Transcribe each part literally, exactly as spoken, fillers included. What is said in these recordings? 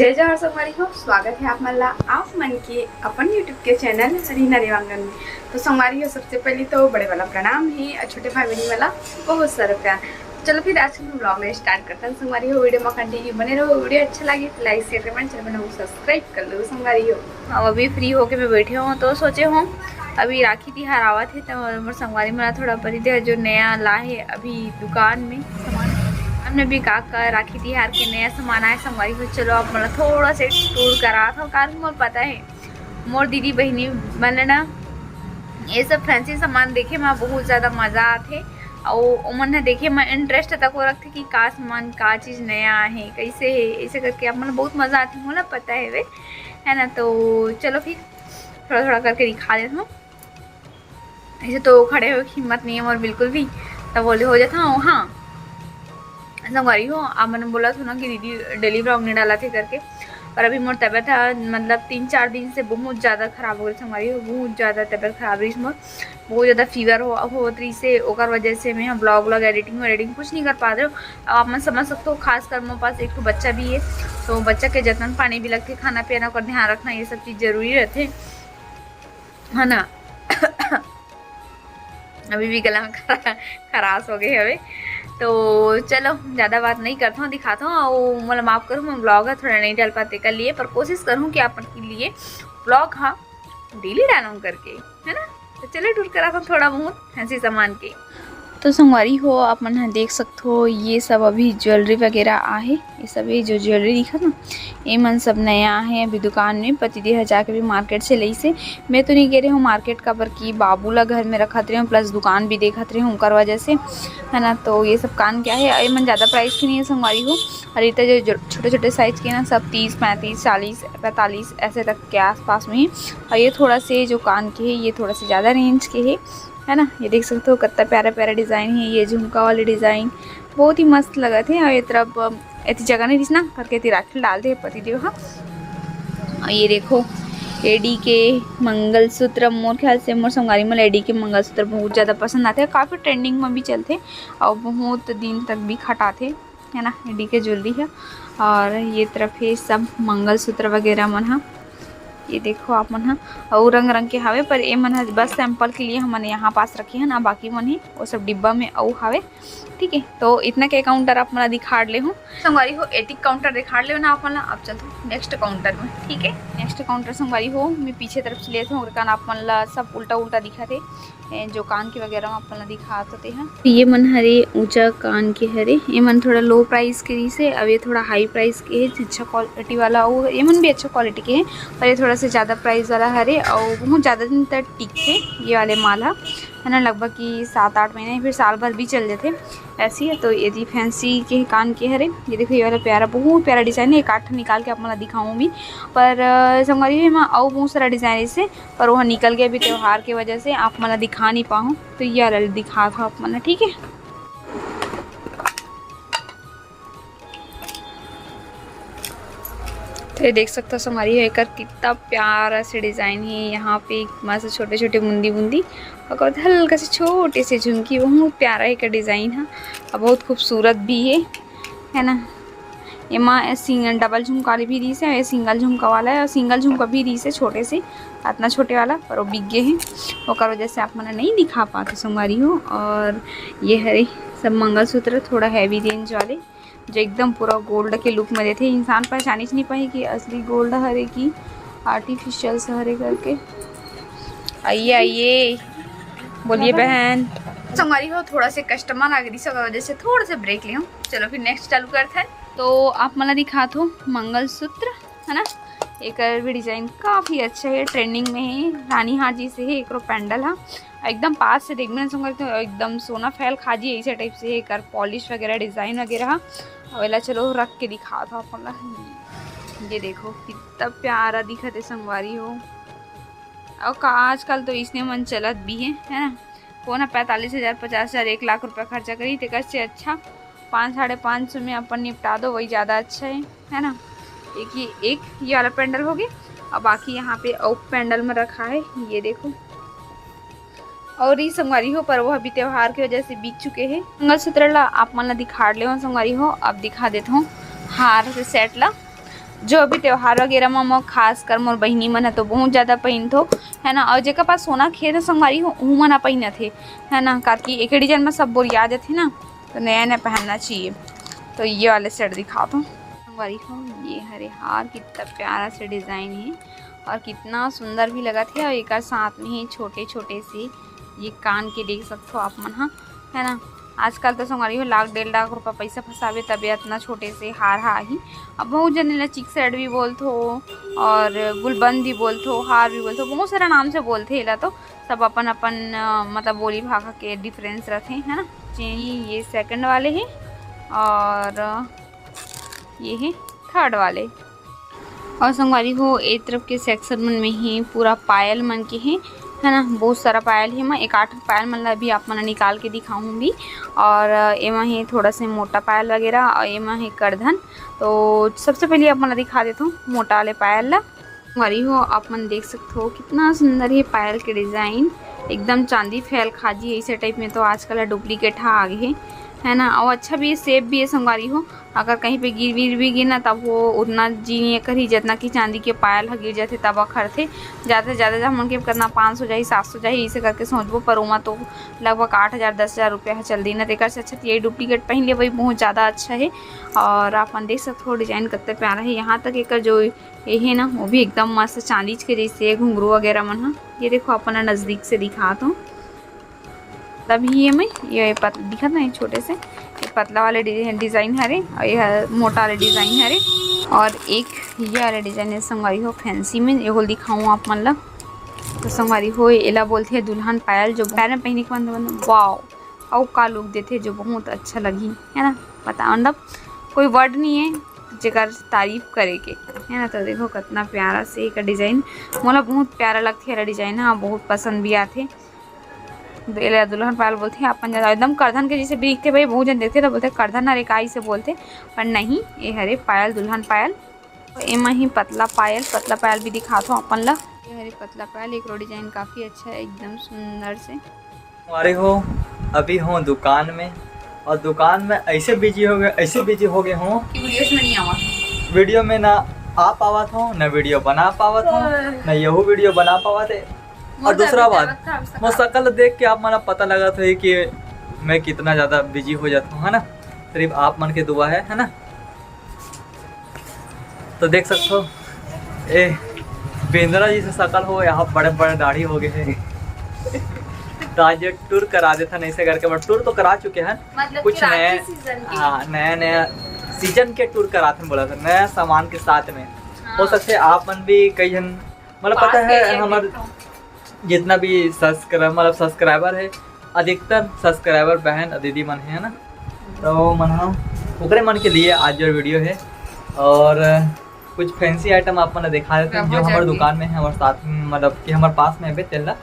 जय जोहार संगवारी हो, स्वागत है आप मन ला, आप मन के अपन YouTube के चैनल रीना देवांगन में। तो संगवारी हो, सबसे पहले तो बड़े वाला प्रणाम है और छोटे भाई बहनी वाला बहुत सारा प्यार। चलो फिर आज के हम vlog ला start करते हैं संगवारी हो। वीडियो में continue बने रहो, वीडियो अच्छा लगे तो like, share, comment, चैनल को subscribe कर लो संगवारी हो। अब अभी free होके मैं बैठे हूँ तो सोचे हूँ अभी राखी तिहार आवत हे तो मोर संगवारी मन ला थोड़ा पति देव जो नया ला हे अभी दुकान में सामान, हमने भी का का राखी तिहार के नया सामान आए संगवारी हो। चलो आप मन ला थोड़ा से tour करात हूँ, कारण मोर पता है मोर दीदी बहिनी मन ला ना ये सब fancy सामान देखे में बहुत ज़्यादा मज़ा आथे। अउ ओमन ह देखे में interest तको रखथे कि का सामान, का चीज़ नया आहे, कैसे है, ऐसे करके आप मन बहुत मज़ा आथे, मोला पता है वे, है ना। तो चलो फिर थोड़ा थोड़ा करके दिखा देत हूँ। ऐसे तो खड़े होए के हिम्मत नहीं है मोर बिल्कुल भी, तब बोले हो जाता हूँ। हाँ संगवारी हो, आप मन बोलत हो ना कि दीदी daily vlog नहीं डालत हे करके, पर अभी मोर तबीयत है मतलब तीन चार दिन से बहुत ज़्यादा खराब हो गई संगवारी हो, बहुत ज़्यादा तबीयत खराब रही मोर, बहुत ज़्यादा fever हो होत रही से, ओकर वजह से मैं vlog vlog editing editing कुछ नहीं कर पात रहे हो। अब आप मन समझ सकते हो, खासकर मोर पास एक ठो बच्चा भी है, तो बच्चा के जतन पानी भी लगथे, खाना पीना, ओकर ध्यान रखना, ये सब चीज़ जरूरी रहथे, है ना। अभी भी गला में खरा-, खराश हो गए हवे। तो चलो ज़्यादा बात नहीं करता हूँ, दिखाता हूँ। और मोला माफ़ करूँ, मैं vlog है थोड़ा नहीं डाल पाते कर लिए, पर कोशिश करूँ कि आप मन के लिए vlog हाँ daily डालूँ करके, है ना। तो चलो tour कराता हूँ थोड़ा बहुत fancy सामान के। तो संगवारी हो, आप मन ह देख सकथो, ये सब अभी jewellery वगैरह आहे। ये सब, ये जो jewellery दिखत ना, ये मन सब नया आहे अभी दुकान में। पतिदेव ह जाके भी market से लइसे। मैं तो नहीं गे रहे हूँ market, काबर कि बाबू ला घर में रखत रहे हूँ, plus दुकान भी देखत रहे हूँ, ओकर वजह से, है ना। तो ये सब कान के आहे, ये मन ज़्यादा price के नहीं है संगवारी हो। और इतना जो, जो छोटे छोटे size के ना, सब तीस, पैंतीस, चालीस, पैंतालीस ऐसे तक के आसपास में ही। और ये थोड़ा से जो कान के है, ये थोड़ा से ज़्यादा range के है, है ना। ये देख सकते हो कितना प्यारा प्यारा design है, ये झुमका वाले design बहुत ही मस्त लगत है। और ये तरफ अम, एती जगह नहीं दिसना करके एती राखी डाल दे पति देव हाँ। और ये देखो एडी के मंगलसूत्र, मोर ख्याल से मोर संगवारी मन एडी के मंगलसूत्र बहुत ज़्यादा पसंद आते हैं, काफ़ी trending में भी चलते और बहुत दिन तक भी खटाते, है ना, एडी के jewellery है। और ये तरफ है सब मंगलसूत्र वगैरह मन हा, ये देखो आप मन हा, अउ रंग रंग के हावे, पर ए मन हा बस sample के लिए हमन यहाँ पास रखे हैं ना, बाकी मन ही वो सब डिब्बा में अउ हावे। ठीक है, तो इतना के counter आप मन ला दिखा ले हूँ संगवारी हो, एतिक counter दिखा ले ना आप मन ला। अब चलते हैं next counter में। ठीक है, next counter संगवारी हो मैं पीछे तरफ से लेते हूँ, ओकर कारण आप मन ला सब उल्टा उल्टा दिखा थे। ए, जो कान के वगैरह में अपन ला दिखात होते हैं। ये मन हरे ऊंचा कान के हरे, ये मन थोड़ा low price के रहिसे, अब ये थोड़ा high price के है, अच्छा quality वाला, वो ये मन भी अच्छा quality के है, पर ये थोड़ा से ज़्यादा price वाला हरे और बहुत ज़्यादा दिन तक टिकथे ये वाले माल हा, है ना, लगभग कि सात आठ महीने, फिर साल भर भी चल जाते। ऐसी है तो ये fancy के कान के हरे, ये देखो ये वाला प्यारा, बहुत प्यारा design है। एक आठ निकाल के आप मन ला दिखाऊँ भी, पर अ, संगवारी हो, एमा अउ बहुत सारा design ऐसे, पर वो निकल गया अभी त्योहार के वजह से, आप मन ला दिखा नहीं पाऊँ, तो ये वाला दिखा था आप मन ला, ठीक है। तो ये देख सकता संगवारी हो, एकर कितना प्यारा से design है। यहाँ पे एक मस्त छोटे छोटे बूंदी बूंदी, ओकर बाद हल्का से छोटे से झुमकी, बहुत प्यारा एकर design है और बहुत खूबसूरत भी है, है ना। एमा सिंगल, double झुमका वाली भी रहिसे, ये single झुमका वाला है और single झुमका भी रहिसे छोटे से, इतना छोटे वाला, पर वो बिक गए हैं, ओकर वजह से आप मन ला नहीं दिखा पाते संगवारी हो। और ये हरे सब मंगलसूत्र, थोड़ा heavy range वाले, जो एकदम पूरा gold के look में देते, इंसान पहचानिस नहीं पाही कि असली gold हरे कि artificial हरे करके। आइए, आइए, बोलिए बहन। संगवारी हो, थोड़ा से customer आ गई, ओकर वजह से थोड़ा से break ले हूँ। चलो फिर next चालू करते हैं। तो आप मन ला दिखात हो मंगलसूत्र, है ना, एकर भी design काफ़ी अच्छा है, trending में है, रानी हार जी से है एकरो pendant हा। एकदम पास से देखबे ना संगवारी, तो एकदम सोना फैल खा जी, ऐसे type से एकर polish वगैरह, design वगैरह। अब एला चलो रख के दिखात हो आप मन ला, ये देखो कितना प्यारा दिखत है संगवारी हो। और का आजकल तो इसने मन चलत भी है, है ना। कौन पैंतालीस हजार, पचास हजार, एक लाख रुपया खर्चा करी, तेकर से अच्छा पाँच, साढ़े पाँच सौ में अपन निपटा दो, वही ज़्यादा अच्छा है, है ना। एक ये, एक ये वाला pendant हो गया, और बाकी यहाँ पे अउ pendant में रखा है, ये देखो। और ये संगवारी हो, पर वो अभी त्योहार की वजह से बिक चुके हैं। मंगलसूत्र ला आप मन ला दिखा ले हो संगवारी हो, अब दिखा देता हूँ हार के set ला। जो अभी त्योहार वगैरह म, म खासकर मोर बहिनी मन ह तो बहुत ज्यादा पहिनथो, है ना। और जेकर पास सोना के हे तो संगवारी हो, उहू मन ह पहिनत हे, है ना, काकि एक डिजाइन म सब बोरिया जथे ना, तो नया नया पहनना चाहिए। तो ये वाले सेट दिखात हूँ संगवारी हो, ये हरे हार, कितना प्यारा से डिजाइन है और कितना सुंदर भी लगत है। और एकर साथ में ही छोटे छोटे से ये कान के देख सकथो आप मन ह, है ना। आजकल तो संगवारी हो लाख डेढ़ लाख रुपया पैसा फंसाबे तबे अतना छोटे से हार हा आही। अब बहुत जने ला चिक सेट भी बोलथो और गुलबंद भी बोलथो, हार भी बोलथो, बहुत सारा नाम से बोलथे एला। तो सब अपन अपन अ, मतलब बोली भाखा के डिफरेंस रथे, है ना। जी, ये सेकंड वाले हे और ये हे थर्ड वाले। और संगवारी हो, ए तरफ के सेक्शन मन में ही पूरा पायल मन के हे, है ना, बहुत सारा पायल हे। मैं एक आठ पायल मन ला अभी आप मन ला निकाल के दिखाऊँ भी। और अ, एमा हे थोड़ा से मोटा पायल वगैरह और एमा हे करधन। तो सबसे पहले आप मन ला दिखा देता हूँ मोटा वाले पायल ला। संगवारी हो, आप मन देख सकते हो कितना सुंदर हे पायल के डिजाइन, एकदम चांदी फैल खाजी ऐसे टाइप में। तो आजकल डुप्लीकेट हा आगे हे, है ना। और अच्छा भी हे, सेफ भी हे संगवारी हो। अगर कहीं पे गिर वीर भी गिर ना, तब वो उतना जी नहीं करही जितना कि चांदी के पायल ह गिर जाथे तब अखरथे। ज्यादा से ज्यादा हमन के करना पाँच सौ जाही, सात सौ जाही, इसे करके सोचबो, पर ओमा तो लगभग आठ हजार, दस हजार रुपया ह चल दी ना। तेकर से अच्छा तो यही डुप्लीकेट पहन ले, वही बहुत ज्यादा अच्छा है। और आप मन देख सकते हो डिजाइन कितने प्यारा है। यहाँ तक एकर जो ये है ना, वो भी एकदम मस्त चांदीच के जैसे घुंघरू वगैरह मन ह। ये देखो, अपन ला नजदीक से दिखात हूँ। तभी ये मैं ये पत, दिखत ना, ये छोटे से ये पतला वाले डि-, डिजाइन हरे और ये ह-, मोटा वाले डिजाइन हरे। और एक ये वाले डिजाइन है संगवारी हो, फैंसी में, ये दिखाऊँ आप मन ला। तो संगवारी हो, एला बोलथे दुल्हन पायल, जो पैर में पहने के बाद, वाओ, अउ का लुक देथे, जो बहुत अच्छा लगही, है ना। पता मतलब कोई वर्ड नहीं है जेकर तारीफ करे के, है ना। तो देखो कितना प्यारा से एकर डिजाइन, मोला बहुत प्यारा लगथे एला डिजाइन, हाँ, बहुत पसंद भी आथे। एला दुल्हन पायल बोलथे, अपन ज्यादा एकदम करधन के जैसे भी दिखथे भाई, बहुत जन देखथे तो बोलथे करधन हरे का इसे बोलथे, पर नहीं, ये हरे पायल, दुल्हन पायल। एमा ही पतला पायल, पतला पायल भी दिखात हो अपन ला। ये हरे पतला पायल, एकरो डिजाइन काफी अच्छा है, एकदम सुंदर से। अरे हो, अभी हो दुकान में, और दुकान में ऐसे बिजी हो गए, ऐसे बिजी हो गए हो कि वीडियोस में नहीं आवा। वीडियो में ना आ पावत हो, ना वीडियो बना पावत हो, हाँ। ना यहू वीडियो बना पावत है। और दूसरा बात, मोर शकल देख के आप मन ला पता लगत है कि मैं कितना ज्यादा बिजी हो जाता हूँ, है ना। सिर्फ आप मन के दुआ है, है ना। तो देख सकते हो, ए, बेंदरा जैसे शकल हो, यहाँ बड़े बड़े दाढ़ी हो गए हैं। तो आज ये टूर करा देता नहीं से करके, बट टूर तो करा चुके हैं। मतलब कुछ कि राखी नए, सीजन के। हाँ, नया नया सीजन के टूर कराते हैं, बोला था, नया सामान के साथ में। हाँ। हो सकते है आप मन भी कई जन, मतलब, पास पता के है ये हमारे देखो। जितना भी सब्सक्राइबर, मतलब, सब्सक्राइबर है, अधिकतर सब्सक्राइबर बहन और दीदी मन है ना, तो मन ह ओकरे मन के लिए आज जो वीडियो है। और कुछ फैंसी आइटम आप मन ला दिखा देते हैं, जो हमारे दुकान में है, हमारे साथ में, मतलब कि हमारे पास में है, तेला।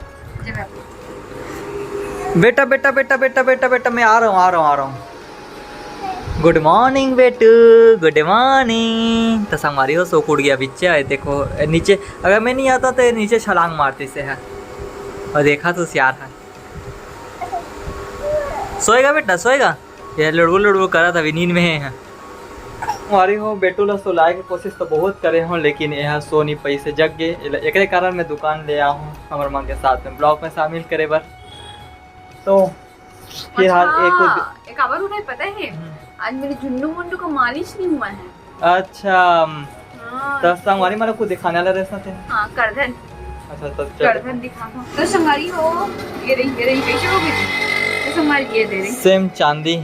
बेटा, बेटा, बेटा, बेटा, बेटा, बेटा, मैं आ रहा हूँ, आ रहा हूँ, आ रहा हूँ। गुड मॉर्निंग बेटू, गुड मॉर्निंग। तो संगवारी हो, सो के उठ गया बिच्चा है, देखो, ए, नीचे, अगर मैं नहीं आता तो ये नीचे छलांग मारते से है। और देखा तो सियार है। सोएगा बेटा, सोएगा? ये लुड़बुड़ लुड़बुड़ करा था, अभी नींद में है। अरे हो, बेटू ला सुलाए के कोशिश तो बहुत करे हो, लेकिन यहाँ सो नहीं पाई से जग गए। एला-, एकरे कारण मैं दुकान ले आ हूँ, हमर मन के साथ में ब्लॉग में शामिल करे बर। तो फिलहाल अच्छा, एक उद- एक काबर उठाए पता है? हम्म। आज मेरे जुन्नू मुन्नू का मालिश नहीं हुआ है। अच्छा, हाँ। तो संगवारी मतलब कुछ दिखाने वाला रहता थे। हाँ, करधन। अच्छा, तो चलो। करधन दिखा दो। तो संगवारी हो, ये रही, ये रही, कैसे हो गई? तो संगवारी ये दे रही। सेम चांदी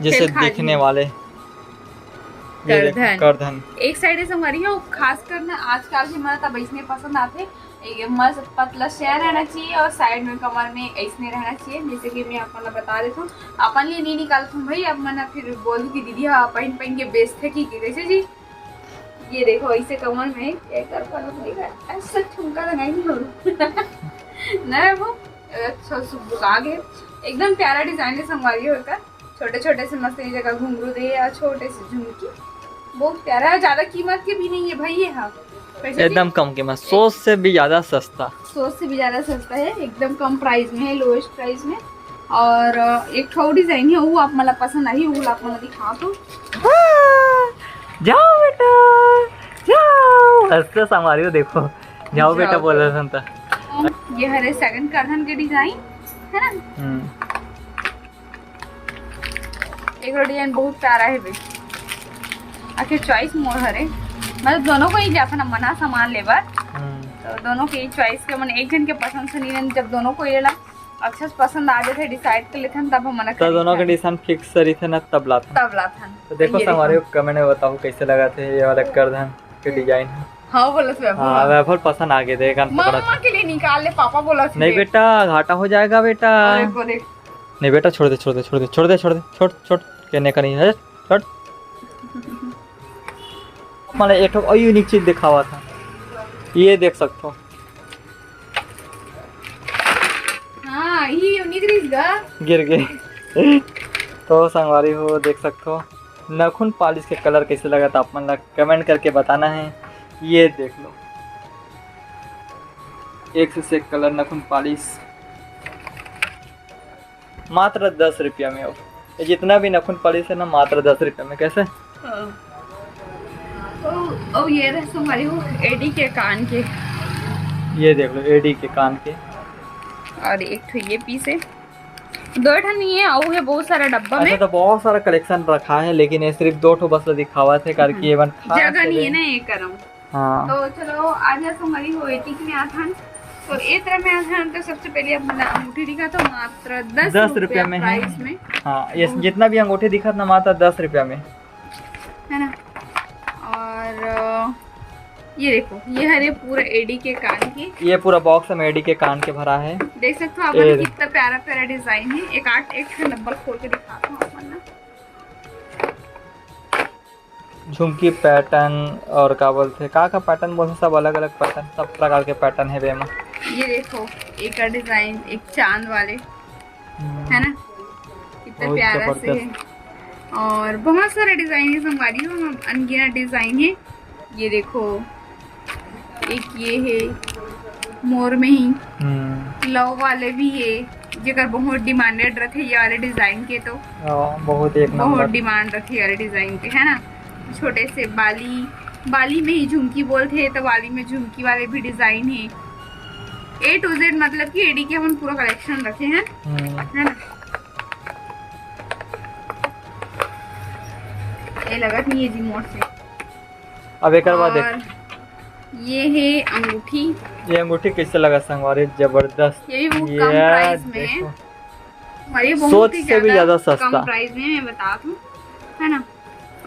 जैसे दिखने वाले। ये देखो, करधन। करधन। एक साइड से संगवारी हो, खास करना आजकल के मन तब इसने पसंद आते। एक मस्त पतला से रहना चाहिए और साइड में कमर में ऐसने रहना चाहिए, जैसे कि मैं अपन ला बता देता हूँ। अपन लिए नहीं निकालत हूँ भाई, अब मन फिर बोलू कि दीदी हाँ पहन पहन के बेचथे कि, कि कैसे जी। ये देखो ऐसे कमर में एक तरफ वाला को देखा, ऐसा ठुमका लगाई नहीं हो। ना वो अच्छा सुबुक आगे एकदम प्यारा डिजाइन है संगवारी हो एकर। छोटे छोटे से मस्त ये जगह घुंघरू दे या छोटे से झुमकी, बहुत प्यारा है। ज्यादा कीमत के भी नहीं है भाई ये। हाँ, पैसे एकदम कम कीमत, सोच से भी ज्यादा सस्ता। सोच से भी ज्यादा सस्ता है, एकदम कम प्राइस में है, लोएस्ट प्राइस में। और अ, एक ठो डिजाइन है, वो आप मतलब पसंद आई, वो आप मतलब दिखा दो। जाओ बेटा, हंसते संगवारी हो, देखो, जाओ बेटा, जाओ। बोला था तो। ये हरे सेकंड करधन के डिजाइन है ना। हम्म। एक डिजाइन बहुत प्यारा है बे। आखिर चॉइस मोर हरे, मतलब दोनों को ही जाता ना मना सामान लेबर। हम्म। तो दोनों के ही चॉइस के, मन एक जन के पसंद से नहीं रहन, जब दोनों को ये ला अच्छा से पसंद आ जाथे, डिसाइड कर लेथन, तब हम मना तो दोनों के डिसाइड फिक्स रहिथे ना, तब लाथन। तब लाथन। तो देखो ये संगवारी देखो। हो, कमेंट में बताओ कैसे लगा थे ये वाला करधन के डिजाइन। हाँ, बोला से हाँ, वैभव। वैभव पसंद आ गए थे, कान पकड़ा मम्मा था। के लिए निकाल ले, पापा बोला से नहीं दे। बेटा, घाटा हो जाएगा बेटा। और एक को देख। नहीं बेटा, छोड़ दे, छोड़ दे, छोड़ दे, छोड़ दे, छोड़ दे, छोड़, छोड़, कहने का नहीं है, छोड़। मैंने एक ठो और यूनिक चीज दिखावा था, ये देख सकते हो। हाँ, ये यूनिक रहीस गा। गिर गए। तो संगवारी हो, देख सकते हो नखुन पॉलिश के कलर कैसे लगा, तो आप मन ला कमेंट करके बताना है। ये देख लो, एक से एक कलर नखुन पॉलिश, मात्र दस रुपया में। अब ये जितना भी नखुन पॉलिश है ना, मात्र दस रुपया में। कैसे? हाँ। ओ, ओ, ये रहे संगवारी हो एडी के कान के। ये देख लो, एडी के कान के। और एक ठो ये पीस है, दो ठन नहीं है, और है बहुत सारा डब्बा अच्छा, में। तो बहुत सारा कलेक्शन रखा है, लेकिन ये सिर्फ दो ठो बस दिखावा थे, करके हाँ। ये बन खास जगह नहीं है ना ये करम। हाँ। तो चलो, आज संगवारी हो एटीक में आथन। तो ए तरह में आथन, तो सबसे पहले आप मन ला अंगूठी दिखा, तो मात्र दस दस रुपया रुपया में है। प्राइस में। हाँ, ये बहुत जितना भी अंगूठी दिखत ना, मात्र दस रुपया में। है ना? और, अ, ये देखो, ये हरे पूरा एडी के कान के। ये पूरा बॉक्स में एडी के कान के भरा है। देख सकते हो आप ये मन, कितना प्यारा प्यारा डिजाइन है। एक आठ, एक ठन डब्बा खोल के दिखाता हूँ आप मन ला। झुमकी पैटर्न और का बोलथे, का का पैटर्न बोलथे, सब अलग अलग पैटर्न, सब प्रकार के पैटर्न है एमा। ये देखो, एक डिजाइन, एक चांद वाले, हम्म। है ना, कितना बहुत प्यारा से है। जबरदस्त। और बहुत सारा डिजाइन है संगवारी हो, अनगिनत डिजाइन है। ये देखो, एक ये है मोर में ही, हम्म। लव वाले भी है, जेकर बहुत डिमांडेड रथे ये वाले डिजाइन के, तो हाँ, बहुत एक बहुत नंबर। डिमांड रथे ये वाले डिजाइन के, है ना। छोटे से बाली, बाली में ही झुमकी बोलथे, तो बाली में झुमकी वाले भी डिजाइन है। ए टू जेड, मतलब कि एडी के अपन पूरा कलेक्शन रखे हैं, हम्म। है ना। ये लगत नहीं है जी मोर से। अब एकर बाद देख। और ये है अंगूठी। ये अंगूठी कैसे लगा संगवारी? जबरदस्त। ये भी बहुत ये कम प्राइस में है। देखो। और ये बहुत सोच ही से भी ज्यादा ज्यादा सस्ता। कम प्राइस में, मैं बता दूं, है ना।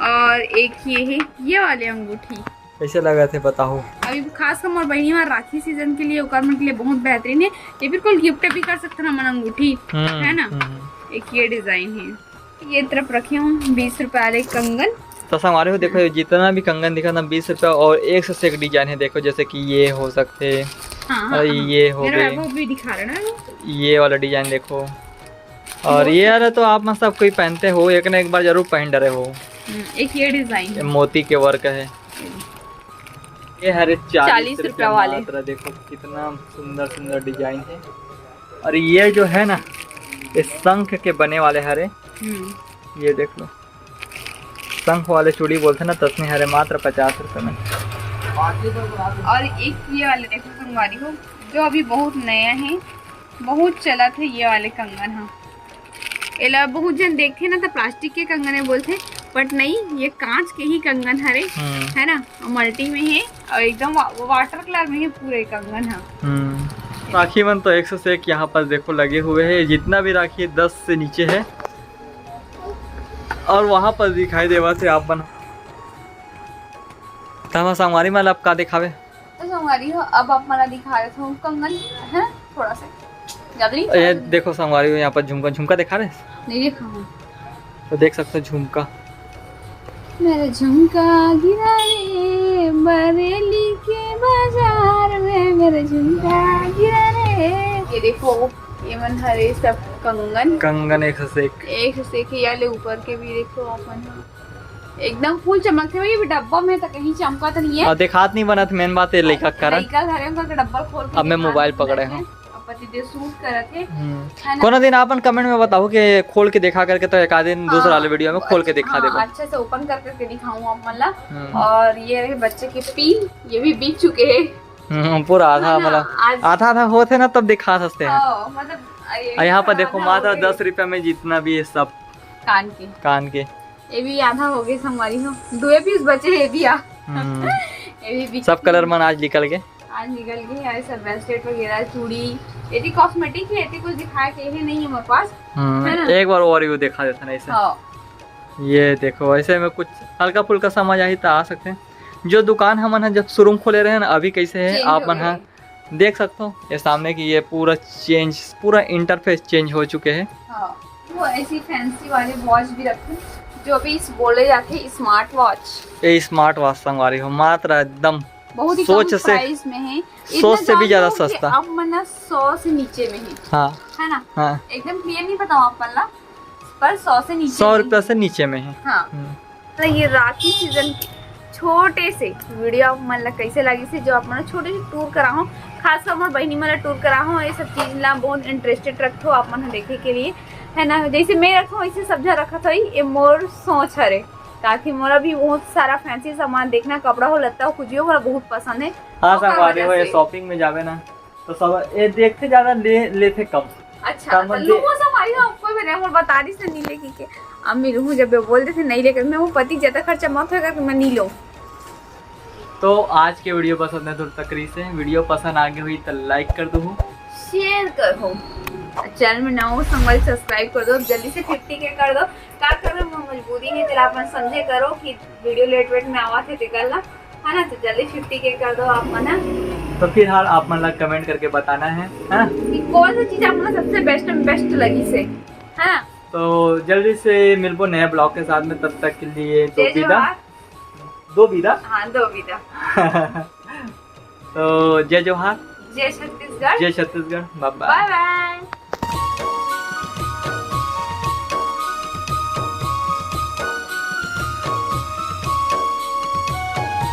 और एक ये है, ये वाली अंगूठी। कैसे लगा थे बताओ? अभी खासकर मोर बहिनी मन राखी सीजन के लिए, ओकर मन के लिए बहुत बेहतरीन है। ये बिल्कुल गिफ्ट भी कर सकते हैं हमन अंगूठी, हम्म, है ना। हम्म। एक ये डिजाइन है। ये तरफ रखे हूँ बीस रुपए वाले कंगन। तो संगवारी हो, देखो, जितना भी कंगन दिखा ना, बीस रुपया, और एक से एक डिजाइन है। देखो, जैसे कि ये हो सकते हैं, हाँ, हाँ, और हाँ। ये हो मेरा गए। वैभव भी दिखा रहा है ना। ये वाला डिजाइन देखो, और मोती। ये वाला तो आप में सब कोई पहनते हो, एक ना एक बार जरूर पहन डरे हो। हम्म, एक ये डिजाइन ये है। मोती के वर्क है। ये हरे चालीस चालीस रुपया रुपया वाले। मात्र। देखो, कितना सुंदर सुंदर डिजाइन है। और ये जो है ना, ये शंख के बने वाले हरे। हम्म। ये देख लो, शंख वाले चूड़ी बोलते ना, तसने हरे, मात्र पचास रुपए में। और एक ये वाले देखो संगवारी हो, जो अभी बहुत नया है, बहुत चलत है ये वाले कंगन ह। एला बहुत जन देखथे ना, तो प्लास्टिक के कंगन है बोलथे, बट नहीं, ये कांच के ही कंगन हरे, हम्म। है ना, मल्टी में है और एकदम वा-, वाटर कलर में है पूरे कंगन ह। हम्म। राखी मन तो एक से एक यहाँ पर देखो लगे हुए हैं, जितना भी राखी है दस से नीचे है। और वहाँ पर दिखाई देवा से आप मन, तो हम संगवारी मन ला अब का दिखावे? तो संगवारी हो, अब आप मन ला दिखा देथों कंगन, है ना, थोड़ा सा ज्यादा नहीं, ये देखो संगवारी हो, यहाँ पर झुमका, झुमका दिखा रहे? नहीं देखा हूँ। तो देख सकते हो झुमका। मेरा झुमका गिरा रे बरेली के बाजार में, मेरा झुमका गिरा रे। ये देखो, ये मन हरे सब कंगन। कंगन एक से एक। एक से एक, ये वाले ऊपर के भी देखो आप मन। एकदम फुल चमकथे भाई, डब्बा में तो कहीं चमका तो नहीं है। और देखात नहीं बनत, मेन बात ये लइका के कारण। लइका घर में करके डब्बा खोल के अब मैं दिखा मोबाइल नहीं पकड़े सकते हूँ। हैं। अब पतिदेव सूट करत हे। हम्म। कोनो दिन आप मन कमेंट में बताओ कि खोल के दिखा करके, तो एक आध दिन दूसरा वाले वीडियो में खोल के दिखा देबो। अच्छे से ओपन कर करके दिखाऊं आप मन ला। और ये रहे बच्चे के पिन, ये भी बिक चुके हैं। हम्म, पूरा आधा मतलब आधा आधा होते ना, तब दिखा सकते हैं। मतलब, और यहाँ पर देखो, मात्र दस रुपया में जितना भी है सब कान के, कान के। ये भी आधा हो गए संगवारी हो, दुए पीस बचे है भी आ। ये भी बिक- सब कलर मन आज निकल गए। आज निकल गए यार, सब ब्रेसलेट वगैरह, चूड़ी, ये भी कॉस्मेटिक है, ये कुछ दिखाए के है नहीं हमारे पास। हम्म, है ना? एक बार और व्यू दिखा देता ना इसे। हाँ। ये देखो, ऐसे में कुछ हल्का फुल्का समझ आई तो आ सकते हैं। जो दुकान हमन ह जब शोरूम खोले रहे ना, अभी कैसे है आप मन ह देख सकते हो। ये सामने की ये पूरा चेंज, पूरा इंटरफेस चेंज हो चुके हैं। हाँ, वो ऐसी फैंसी वाले वॉच भी रखते हैं, जो भी इस बोले जाते हैं स्मार्ट वॉच। ये स्मार्ट वॉच संगवारी हो, मात्र एकदम बहुत ही सोच से प्राइस में है। सोच से भी ज्यादा सस्ता। अब मना सौ से नीचे में है। हाँ, है ना? हाँ। एकदम क्लियर नहीं बताऊँ आप मन ला, पर सौ से नीचे, सौ रुपया से नीचे में है। हाँ। हम्म। तो ये राखी सीजन के छोटे से वीडियो आप मन ला कैसे लगिस हे, जो आप मन छोटे से टूर कराहूँ, खासकर मोर बहिनी मन ला टूर कराहूँ, ये सब चीज ला बहुत इंटरेस्टेड रखथो आप मन देखे के लिए, है ना? जैसे मैं रखूँ वैसे सब झन रखत होही, ये मोर सोच हरे। ताकि मोला भी बहुत सारा फैंसी सामान देखना, कपड़ा हो, लत्ता हो, कुछ भी हो, मोला बहुत पसंद है। हाँ संगवारी हो, ये शॉपिंग में जावे ना तो सब ये देखते ज्यादा ले लेते कम। अच्छा, तो लूंगा संगवारी हो, कोई भी नहीं, मोर बता दी से नहीं लेके के। अम्मी लूंगा जब बोल देते नहीं लेकर, मैं वो पति ज्यादा खर्चा मत होएगा तो मैं नहीं लूँ। तो आज के वीडियो बस अतना दूर तक रहिस हे। वीडियो पसंद आ गई हुई तो लाइक कर दो, शेयर कर दो, चैनल में नवा हो संगवारी सब्सक्राइब कर दो, जल्दी से फिफ्टी के कर दो। का करो, मैं मजबूरी है, तेला अपन समझे करो कि वीडियो लेट वेट में आवा थे तेकर ला, है ना? तो जल्दी फिफ्टी के कर दो आप मन। तो फिलहाल आप मन ला कमेंट करके बताना है, है ना, कि कौन सी चीज आप मन सबसे बेस्ट में बेस्ट लगी से, है ना? तो जल्दी से मिलबो नए ब्लॉग के साथ में, तब तक के लिए दो विदा। दो विदा। हाँ, दो विदा। तो जय जोहार, जय छत्तीसगढ़, जय छत्तीसगढ़, बाय बाय।